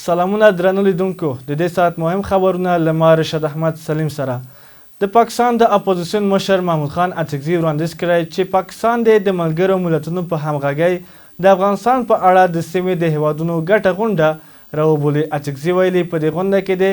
سلامونه درنو لیدونکو، د دې ساعت مهم خبرونه له ما رشاد احمد سلیم سره. د پاکستان د اپوزیسیون مشر محمود خان اڅکزي وړاندیز کړی چې پاکستان دې د ملګرو ملتونو په همغږۍ د افغانستان په اړه د سیمې د هېوادونو ګډه غونډه راوبولي. اڅکزي ویلي، په دې غونډه کې دې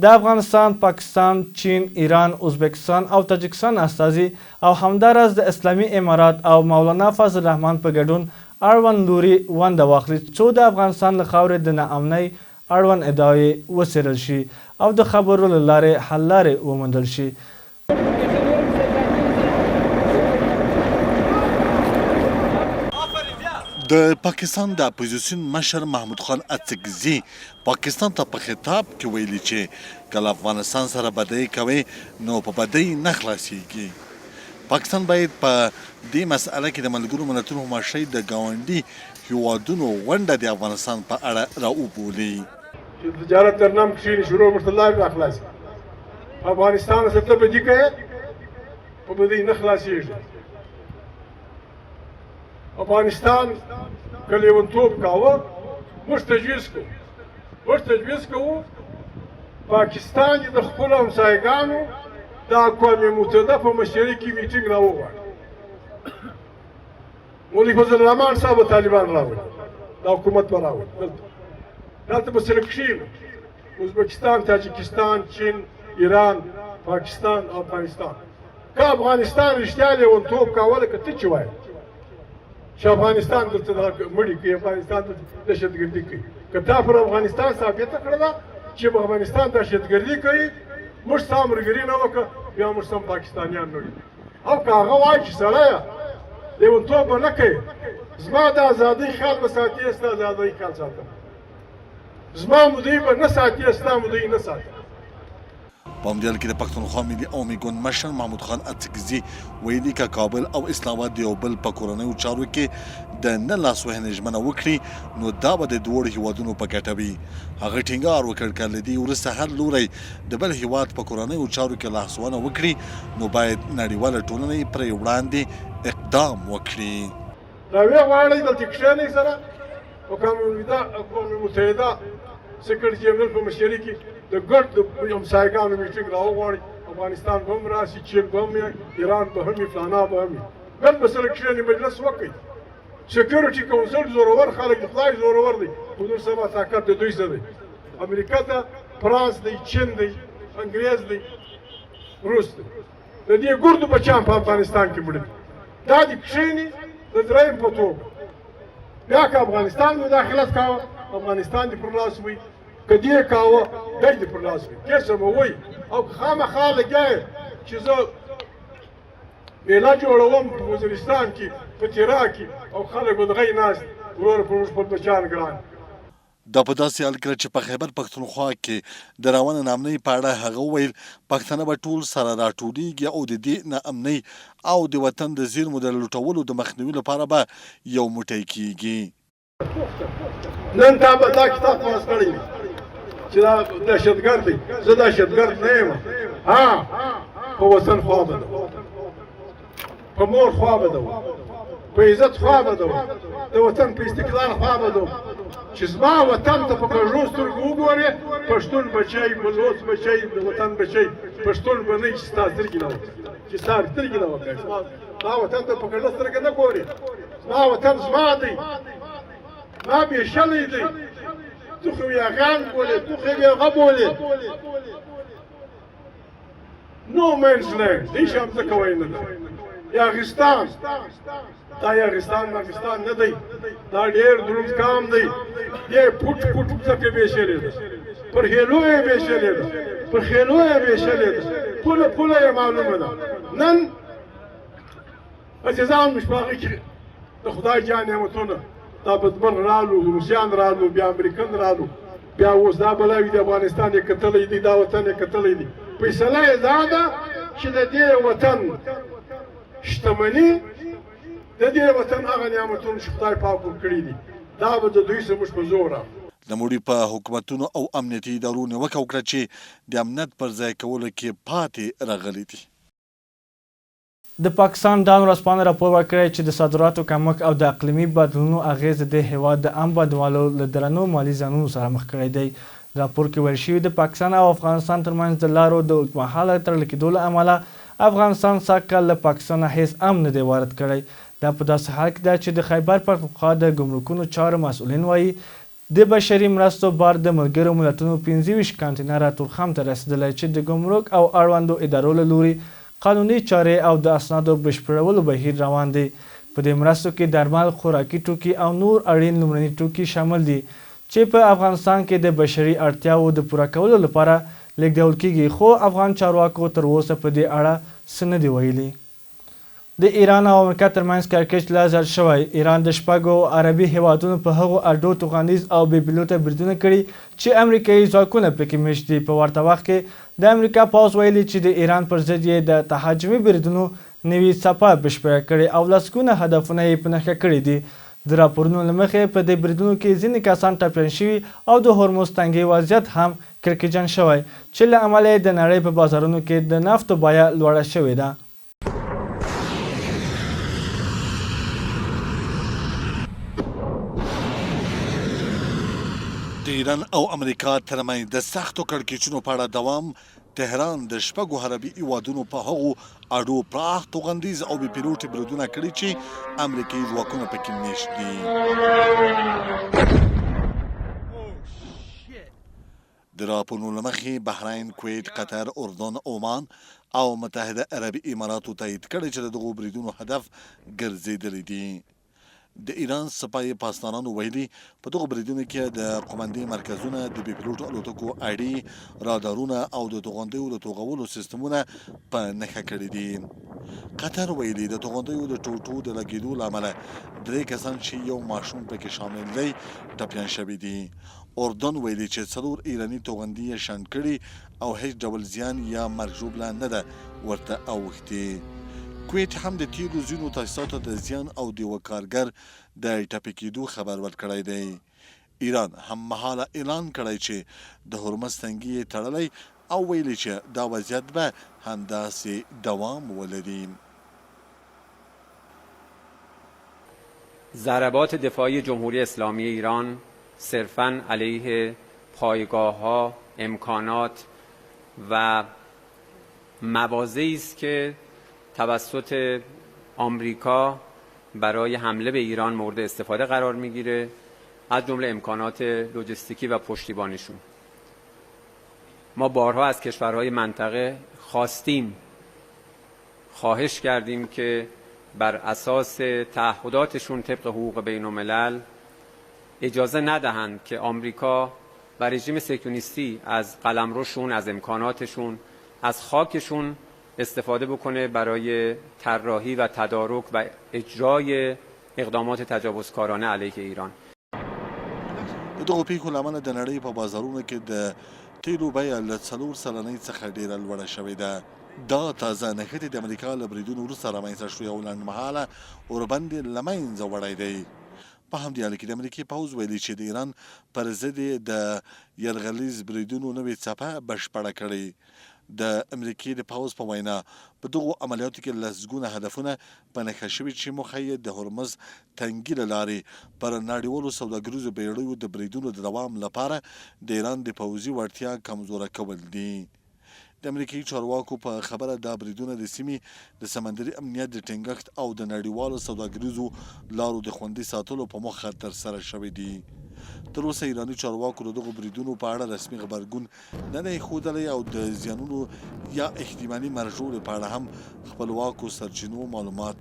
د افغانستان، پاکستان، چین، ایران، ازبکستان او تاجکستان استازي او همداراز د اسلامي امارات او مولانا فضل الرحمن په ګډون اړوند لوري ونده واخلي څو د افغانستان له خاورې د ناامنۍ اړوند ادعاوې وڅېړل شي او د خبرو له لارې حل لارې وموندل شي. د پاکستان د اپوزیسیون مشر محمود خان اڅکزي پاکستان ته په خطاب کې ویلي چې که له افغانستان سره بدۍ کوې نو په بدۍ نه خلاصیږي. پاکستان باید په دې مسئله کې د ملګرو ملتونو په مشرۍ د ګاونډي هیوادونو غونډه د افغانستان په اړه راوبولي. چې تجارت تر نام کښېني شروع ورته لارې راخلاصي. په افغانستان سره ته بدي کوې، په بدۍ نه خلاصېږي. افغانستان که لیونتوب کاوه، موږ تجویز کوو، موږ تجویز کوو پاکستان دې د خپلو همسایګانو د اقوام متحده په مشرۍ کې میټینګ راوغواړي. مولوي فضل الرحمن صاحب به طالبان راولي، دا حکومت به راولي، دلته دلته به سره کښېنو، ازبکستان، تاجکستان، چین، ایران، پاکستان او افغانستان. که افغانستان رښتیا لیونتوب کاوه لکه ته چې وایې چې افغانستان دلته دا مړي کوي، افغانستان دلته دهشتګردي کوي، که تا پر افغانستان ثابته کړله چې په افغانستان دهشتګردي کوي، موږ ستا ملګري نه وکړه، بیا موږ سم پاکستانیان نه یو. او که هغه وایي چې سړیه لیونتوب به نه کوې، زما د ازادۍ خیال به ساتې، ستا ازادۍ خیال ساتم، زما مودۍ به نه ساتې، ستا مودۍ نه ساتم. په همدې حال کې د پښتونخوا ملي عوامي ګوند مشر محمود خان اڅکزي ویلي، که کابل او اسلام اباد د یو بل په کورنیو چارو کې د نه لاسوهنې ژمنه وکړي، نو دا به د دواړو هېوادونو په ګټه وي. هغه ټینګار وکړ، که له دې وروسته هر لوری د بل هېواد په کورنیو چارو کې لاسوهنه وکړي، نو باید نړیواله ټولنه یې پرې وړاندې اقدام وکړي. راویې غواړئ دلته کښېنئ سره اقوام متحده سیکرټري جنرل په مشرۍ کې د ګډ د همسایګانو میټینګ راوغواړي. افغانستان به هم راسي، چین به هم وي، ایران به هم وي، فلانا به هم وي، ګډ به سره کښېني، مجلس وکړي. سیکورټي کونسل زورور خلک دي، خدای زورور دی، خو نن سبا طاقت د دوی سره دی. امریکا ته فرانس دی، چین دی، انګرېز دی، روس دی. د دې ګردو بچیان په افغانستان کې مړه دي. دا دې کښېني د دریم په توګه. بیا که افغانستان مداخلت کاوه، افغانستان دې پر لاس وي، که دې کاوه دی دې پر لاس وي، دې سموي. او که خامخا لګیا یې چې زه میله جوړوم په وزیرستان کې، په تیرا کې، او خلک به دغه ناست دي، وروره پر موږ خپل بچیان ګران دي. دا په داسې حال کې ده چې په خیبر پښتونخوا کې د روانې ناامنۍ په اړه هغه وویل، پښتانه به ټول سره راټولېږي او د دې ناامنۍ او د وطن د زېرمو د لوټولو د مخنیوي لپاره به یو موټی کېږي. نن تا به دا کتاب پاس کړی وي چې دا دهشتګرد دی، زه دهشتګرد نه یم. ها، په وطن خوا به ده، په مور خوا به ده، په عزت خوا به ده، د وطن په استقلال خوا به ده. چې زما وطن ته په کږو سترګو وګورې، پښتون بچی، بلوڅ بچی، د وطن بچی، پښتون به نه چې ستا سترګې نه وکړي، چې ستا سترګې نه وکړي. زما وطن ته په کږه سترګه نه ګورې، زما وطن زما دی، ما بېشلی دی. ته خو یې هغیان بولې، ته خو یې هغه بولې. نو مینز لینډ دې شي هم ځکه وایي نه ده. یاغستان، دا یاغستان پاکستان نه دی، دا ډېر دروند کام دی. دې پوټ پوټ ځکه ویشلې ده، پر هیلو یې ویشلې ده، پر خېلو یې ویشلې ده، پوله پوله یې معلومه ده. نن عزیزان مې په هغه کې د خدای جان نعمتونه، دا بدمرغ رالو، روسیان رالو، بیا امریکن رالو، بیا اوس دا بلاوي د افغانستان یې کتلی دی، دا وطن یې کتلی دی. فیصله یې دا ده چې د دې وطن شتمني، د دې وطن هغه نعمتونه چې خدای پاک ورکړي دي، دا به د دوی څخه موږ په زور اخلو. نوموړي په حکومتونو او امنیتي ادارو نیوکه وکړه چې د امنیت پر ځای کولو کې پاتې راغلي دي. د پاکستان ډان ورځپاڼې راپور ورکړی چې د صادراتو کمښت او د اقلیمي بدلونونو اغېز د دې هېواد د عام بندوالو له درنو مالي زیانونو سره مخ کړی دی. راپور کې ویل شوي، د پاکستان او افغانستان ترمنځ د لارو د اوږدمهاله تړل کېدو له امله افغانستان سږ کال له پاکستانه هېڅ ام نه دی وارد کړی. دا په داسې حال کې ده چې د خیبر پښتونخوا د ګمرکونو چارو مسؤلین وايي، د بشري مرستو بار د ملګرو ملتونو 25 کانټینره تورخم ته رسېدلی چې د ګمرک او اړوندو ادارو له لوري قانوني چارې او د اسنادو بشپړولو بهیر روان دی. په دې مرستو کې درمل، خوراکي توکي او نور اړین لومړني توکي شامل دي چې په افغانستان کې د بشري اړتیاوو د پوره کولو لپاره لېږدول کېږي، خو افغان چارواکو تر اوسه په دې اړه څه نه دي ویلي. د ایران او امریکا ترمنځ کړکېچ لا زیات شوی. ایران د شپږو عربي هېوادونو په هغو اډو توغندیز او بې پیلوټه بریدونه کړي چې امریکايي ځواکونه پکې مېشت دي. په ورته وخت کې د امریکا پوځ ویلي چې د ایران پر ضد یې د تهاجمي بریدونو نوې څپه بشپړه کړې او لسګونه هدفونه یې په نښه کړي دي. د راپورونو له مخې په دې بریدونو کې ځینې کسان ټپیان شوي او د هرمز تنګي وضعیت هم کرکجن شوی چې له امله یې د نړۍ په بازارونو کې د نفتو بیه لوړه شوې ده. د ایران او امریکا ترمنځ د سختو کړکېچونو په اړه دوام، تهران د شپږو عربي هېوادونو په هغو اډو پراخ توغندیز او بې پیلوټې بریدونه کړي چې امریکایي ځواکونه پکې میشت دي. د راپورونو له مخې بحرین، کویټ، قطر، اردن، عمان او متحده عربي اماراتو تایید کړې چې د دغو بریدونو هدف ګرځېدلي دي. د ایران سپاه پاسدارانو ویلي، په دغو بریدونو کې د قومندې مرکزونه، د بې پیلوټو الوتکو اډې، رادارونه او د توغندیو د توغولو سیستمونه په نښه کړي دي. قطر ویلي، د توغندیو د ټوټو د لګېدو له امله درې کسان چې یو ماشوم پکې شامل دی، ټپیان شوي دي. اردن ویلي چې څلور ایراني توغندي یې شنډ کړي او هیڅ ډول زیان یا مرګ ژوبله نه ده ورته اوښتې. کویټ هم د تیلو ځینو تاسیساتو ته د زیان او د یوه کارګر د ټپي کیدو خبر ورکړی دی. ایران هممهاله اعلان کړی چې د هرمز تنګی یې تړلی او ویلي چې دا وضعیت به همداسې دوام ولري. ضربات دفاعی جمهوری اسلامی ایران صرفا علیه پایگاه ها، امکانات و مواضعی است که توسط آمریکا برای حمله به ایران مورد استفاده قرار میگیره، از جمله امکانات لوجستیکی و پشتیبانیشون. ما بارها از کشورهای منطقه خواستیم، خواهش کردیم که بر اساس تعهداتشون طبق حقوق بین الملل اجازه ندهند که آمریکا و رژیم سکیونیستی از قلمروشون، از امکاناتشون، از خاکشون استفاده بکنه برای طراحی و تدارک و اجرای اقدامات تجاوزکارانه علیه ایران. د دغو پېښو له امله د نړۍ په بازارونو کې د تېلو بیه له څلور سلنۍ څخه ډېره لوړه شوې ده. دا تازه نښتې د امریکا له بریدونو وروسته رامنځته شوې او لنډمهاله اوربند یې له منځه وړی دی. په همدې حال کې د امریکې پوځ ویلي چې د ایران پر ضد یې د یرغلیز بریدونو نوې څپه بشپړه کړې. د امریکې د پوځ په وینا، په دغو عملیاتو کې لسګونه هدفونه په نښه شوي چې موخه یې د هرمز تنګي له لارې پر نړیوالو سوداګریزو بېړیو د بریدونو د دوام لپاره د ایران د پوځي وړتیا کمزوره کول دي. د امریکايي چارواکو په خبره دا بریدونه د سیمې د سمندري امنیت د ټینګښت او د نړیوالو سوداګریزو لارو د خوندي ساتلو په موخه ترسره شوي دي. تر اوسه ایراني چارواکو د دغو بریدونو په اړه رسمي غبرګون نه دی ښودلی او د زیانونو یا احتمالي مرګ ژوبلې په اړه هم خپلواکو سرچینو معلومات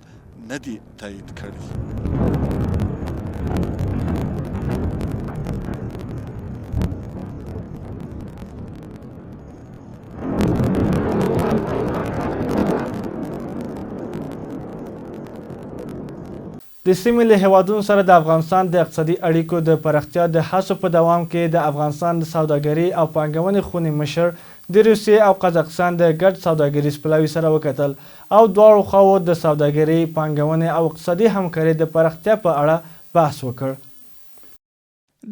نه دي تایید کړي. د سیمې له هېوادونو سره د افغانستان د اقتصادي اړیکو د پراختیا د هڅو په دوام کې د افغانستان د سوداګرۍ او پانګونې خونې مشر د روسیې او قزاقستان د ګډ سوداګریز پلاوي سره وکتل او دواړو خواوو د سوداګرۍ، پانګونې او اقتصادي همکارۍ د پراختیا په اړه بحث وکړ.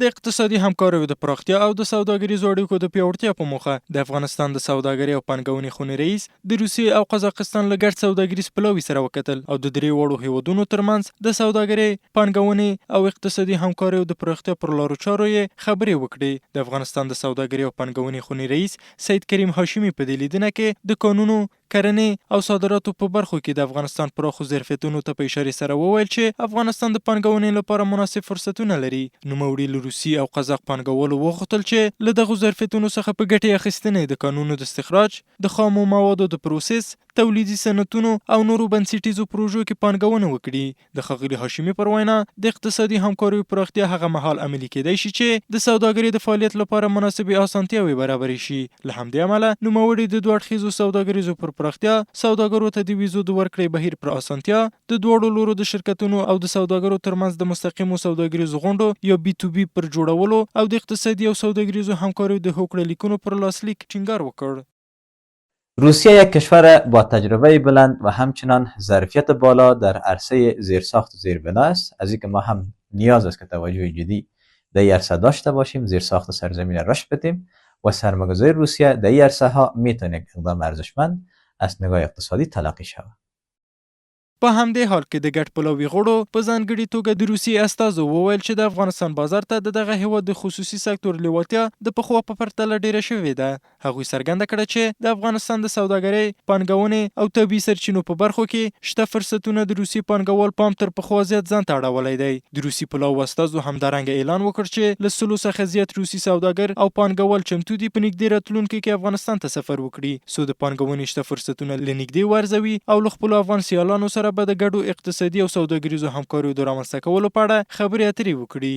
د اقتصادي همکاریو د پراختیا او د سوداګریزو اړیکو د پیاوړتیا په موخه د افغانستان د سوداګرۍ او پانګونې خونې رئیس د روسیې او قزاقستان له ګډ سوداګریز پلاوي سره وکتل او د درې واړو هېوادونو ترمنځ د سوداګرۍ، پانګونې او اقتصادي همکاریو د پراختیا پر لارو چارو یې خبرې وکړې. د افغانستان د سوداګرۍ او پانګونې خونې رئیس سید کریم هاشمي په دې لیدنه کې د کانونو، کرنې او صادراتو په برخو کې د افغانستان پراخو ظرفیتونو ته په اشارې سره وویل چې افغانستان د پانګونې لپاره مناسب فرصتونه لري. نوموړي له روسي او قزاق پانګوالو وغوښتل چې له دغو ظرفیتونو څخه په ګټې اخیستنې د کانونو د استخراج، د خامو موادو د پروسس، تولیدي صنعتونو او نورو بنسټیزو پروژو کې پانګونه وکړي. د ښاغلي هاشمي پر وینا، د اقتصادي همکاریو پراختیا هغه مهال عملي کېدای شي چې د سوداګرۍ د فعالیت لپاره مناسبې اسانتیاوې برابرې شي. له همدې امله نوموړي د دوه اړخیزو سوداګریزو پر پراختیا، سوداګرو ته د ویزو د ورکړې بهیر پر اسانتیا، د دواړو لورو د شرکتونو او د سوداګرو ترمنځ د مستقیمو سوداګریزو غونډو یا بي تو بي پر جوړولو او د اقتصادي او سوداګریزو همکاریو د هوکړه لیکونو پر لاسلیک ټینګار وکړ. روسیه یک کشور با تجربه بلند و همچنان ظرفیت بالا در عرصه زیرساخت و زیربنا است. از اینکه ما هم نیاز است که توجه جدی در این عرصه داشته باشیم، زیرساخت سرزمین را رشد بدیم و سرمایه‌گذاری روسیه در این عرصه ها میتونه یک اقدام ارزشمند از نگاه اقتصادی تلقی شود. په همدې حال کې د ګډ پلاوي غړو په ځانګړي توګه د روسیې استازو وویل چې د افغانستان بازار ته د دغه هېواد د خصوصي سکتور لېوالتیا د پخوا په پرتله ډېره شوې ده. هغوی څرګنده کړه چې د افغانستان د سوداګرۍ، پانګونې او طبیعي سرچینو په برخو کې شته فرصتونه د روسیې پانګوال پام تر پخوا زیات ځان ته اړولی دی. د روسي پلاوو استازو همدارنګه اعلان وکړ چې له سلو څخه زیات روسي سوداګر او پانګوال چمتو دي په نږدې راتلونکي کې افغانستان ته سفر وکړي څو د پانګونې شته فرصتونه له نږدې وارزوي او له خپلو افغان سیالانو سره به د ګډو اقتصادي او سوداګریزو همکاریو د رامنځته کولو په اړه خبرې اترې وکړي.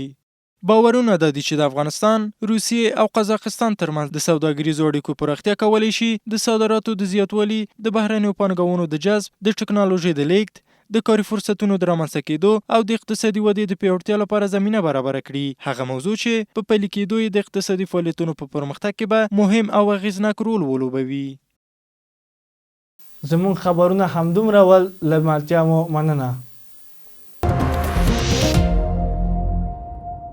باورونه دا دي چې د افغانستان، روسیې او قزاقستان ترمنځ د سوداګریزو اړیکو پراختیا کولی شي د صادراتو د زیاتوالي، د بهرنیو پانګونو د جذب، د ټکنالوژۍ د لېږد، د کاري فرصتونو د رامنځته کېدو او د اقتصادي ودې د پیاوړتیا لپاره زمینه برابره کړي، هغه موضوع چې په پلي کېدو یې د اقتصادي فعالیتونو په پرمختګ کې به مهم او اغېزناک رول ولوبوي. زموږ خبرونه همدومره ول، له ملتیا مو مننه.